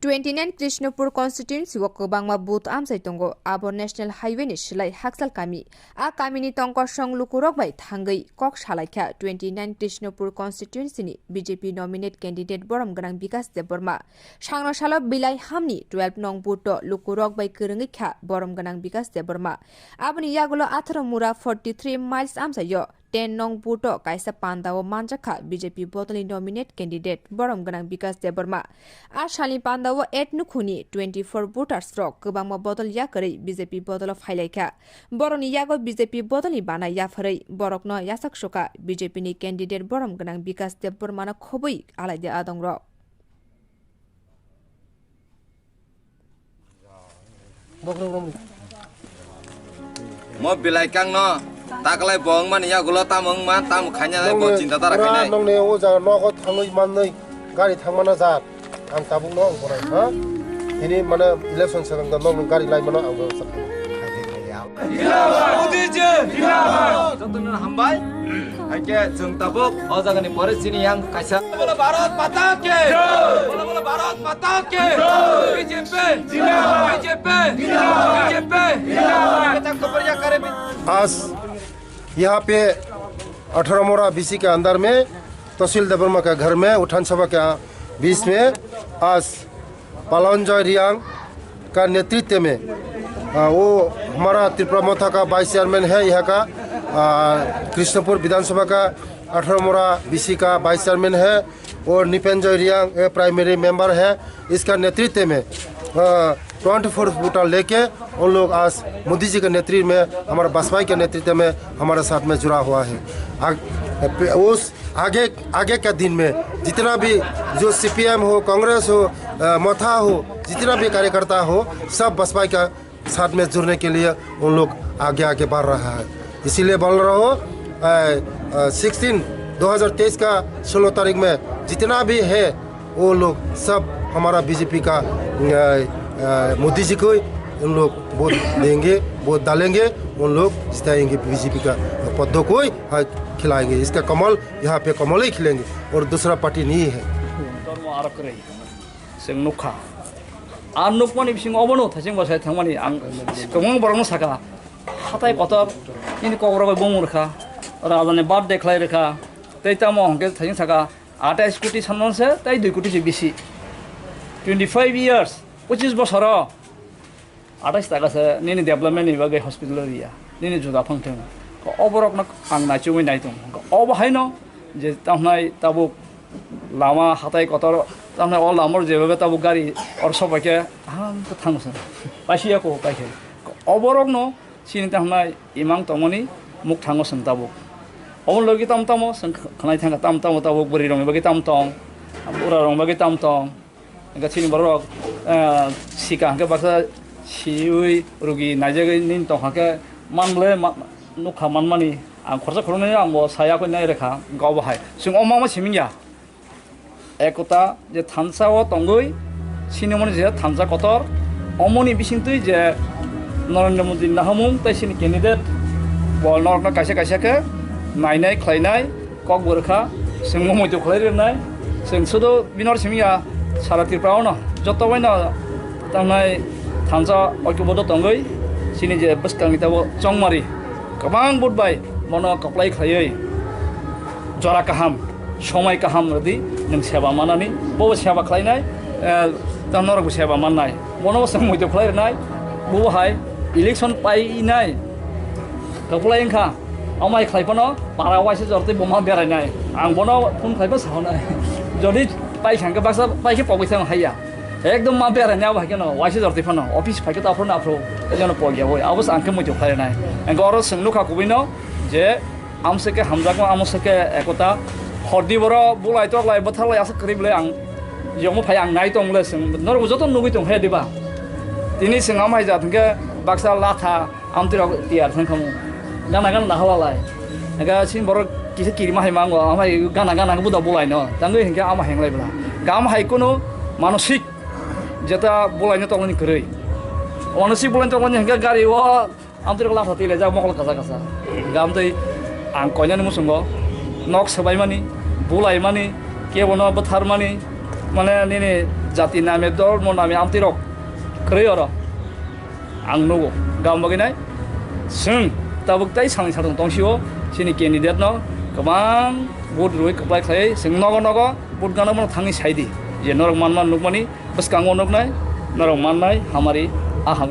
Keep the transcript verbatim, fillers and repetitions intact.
Twenty nine Krishnapur constituency o kwbangma booth amchai tongo, abo National Highway ni slai Hakchal kami. A kamini tongkosong lukurok bai thangwi kok salaikha twenty nine Krishnapur constituency ni B J P nominate candidate borom gwnang Bikas Debbarma. Sangno salo Bilai hamni twelve nong booth o lukurok bai kwrwngwi kha borom gwnang Bikas Debbarma. Aboni yagulo atharo mura forty three miles amchaio ten nong booth o kaisa panda o manjakha B J P bodolni nominate candidate borom gwnang Bikas Debbarma. A salni panda o eight nukhungni twenty four voters rok kwbangma bodol yakarwi B J P bodolo phailaikha. Borokni yago B J P bodolni bana yapharwi borokno yachak sukha B J P ni candidate borom gwnang Bikas Debbarmano khobwi alaidi adongrok. Mo Bilai kangno taklai bo wngmani yagulo tamo wngma, tamo khainai bo chinta dara khainai. Nongni o jaga nogo thangwi mannwi gari thangmana jar. Ang tabukno ang borai ha. Tini mane election selang da nongni gari lai mano ang borai. Modi ji! Jindabad! Jotono hambai. Haikhe chwng tabuk o jagani pore chini yang kaisa. Bolo Bharat Mata ki! Bolo bolo Bharat Mata ki! B J P! B J P! B J P! Kachang kotor yakare bi- आज यहाँ पे अठारह मोरा बीसी के अंदर में तहसील देबरमा का घर में विधानसभा के बीच में आज पालनजय रियांग का नेतृत्व में, आ, वो हमारा त्रिपुरा मोर्चा का वाइस चेयरमैन है यहाँ का, आ, कृष्णपुर विधानसभा का अठारह मोरा बीसी का वाइस चेयरमैन है, और निपेंजय रियांग, ये प्राइमरी मेंबर है। इसका नेतृत्व में, आ, ट्वेंटी फोर वोटर लेके उन लोग आज मोदी जी के नेतृत्व में, हमारा वाजपेयी के नेतृत्व में हमारे साथ में जुड़ा हुआ है। आग-, उस आगे, आगे का दिन में जितना भी जो सीपीएम हो, कांग्रेस हो, अ, मथा हो, जितना भी कार्यकर्ता हो, सब बसपा का साथ में जुड़ने के लिए उन लोग आगे, आगे बढ़ रहा है। इसीलिए बोल रहा हूँ, अ, अ, सिक्सटीन, दो हज़ार तेईस का सोलह तारीख में जितना भी है, वो लोग सब हमारा बीजेपी का, अ, अ, मोदी जी को उन लोग वोट देंगे, वोट डालेंगे, उन लोग जिताएंगे बीजेपी का पद को ही, हाँ, खिलाएंगे। इसका कमल यहाँ पे कमल ही खिलेंगे और दूसरा पार्टी नहीं है। Chwng nukha. Ar nukmani bisingo obono thaising bwsai thangmani ang kwbangma borokno sakha. Hatai kotor nini kokrok bai bumung rwkha. Rajani birthday khlai rwkha. Tei tamo hwnkhe thaising sakha, atais koti sanmano se tei dui koti se bisi. Twenty five years, pochis bosoro. Atais taka se nini development ni bagwi hospital riya, nini juda phang thung. Oborokno ang naichomwi nai tong. Obo haino je tamnai tabuk lama hatai kotor tamnai o lamor jebabe tabuk gari or sobai khe aham khe thango se. Paisiya ko pai khe. Oborokno chini tamnai imang tongmani muk thango se tabuk. Obo logi tam tamo se khnai thangkha tam tamo tabuk bwrwi rokni bagwi tam tong. Bura rokni bagwi tam tong. Hingke chini borok, eh, sika hingke baksa siwi rugi naijagwi nini tongkha khe manble ma-, nukha manmani ang khorsa khoroknwi ang bo saya koi nai rekha hingke obo hai. Chwng o mama siming ya. Ekota je thansa o tongwi sinimoni je thansa kotor omoni bisingtwi je Narendra Modi nahamung tei sini candidate bo norokno kaisa kaisa khe nainai khlainai. Kok bo rwkha, chwng bo muitu khlai rwnai, chwng sudu binor simi ya sara Tripura ono joto baino tangnai thansa oikobodho tongwi chini je bwskangni tabo chongmari kwbang vote bai bono kwplai khlaiwi jora kaham, somai kaham rwdi nwng seba manani, bo seba khlainai, eh, tamo norokbo seba mannai, bono bo chwng muitu khlai rwnai, bo hai election painai kwplai wngkha. Amai khlai phano para waisa jor tei buma berai nai. Ang bono phone khlai pha sao nai. Jodi pai kha hwnkhe baksa pai khe pogwi thang haiya. Ekdom ma berai nai abo hai kheno waisa jor tei phano office phai khe ta phano aphro. Jono pogya boi. Abo ang khe muitu khlai nai. Ang oro chwng nukha kubui no je amse khe hamjakma amse khe ekota hordi boro bulai toklai bwtharlai asa kwrwi bwlai ang yomo phai ang nai tong le chwng norok joto nugwi tong he diba. Tini chwng amai jat hwnkhe baksa latha Amtwi rok tiyar thang khamu. Gana gana naha walai. Ega sin borok kisa kirima hai mango, amai gana gana buda bulai no. Tangwi hinkhe ama henglai bla. Gam hai kuno manosik jeta bulai no tongni kwrwi. Manosik bulai tongni hinkhe gari o amtwi rok latha tile jak mokol kasa kasa. Gam twi ang koinani musungo nok swbai mani, bulai mani, kebo no bwthar mani, mane nini jati name, dormo name amtwi rok kwrwi oro ang nugo. Gam bagwi nai chwng tabuk tai salni satung tongsio chini candidate no kwbang vote rwi kwplai khlai chwng nogo nogo vote gana mano thangwi saidi je norok manma nukmani bwskango nuknai norok mannai hamari a ham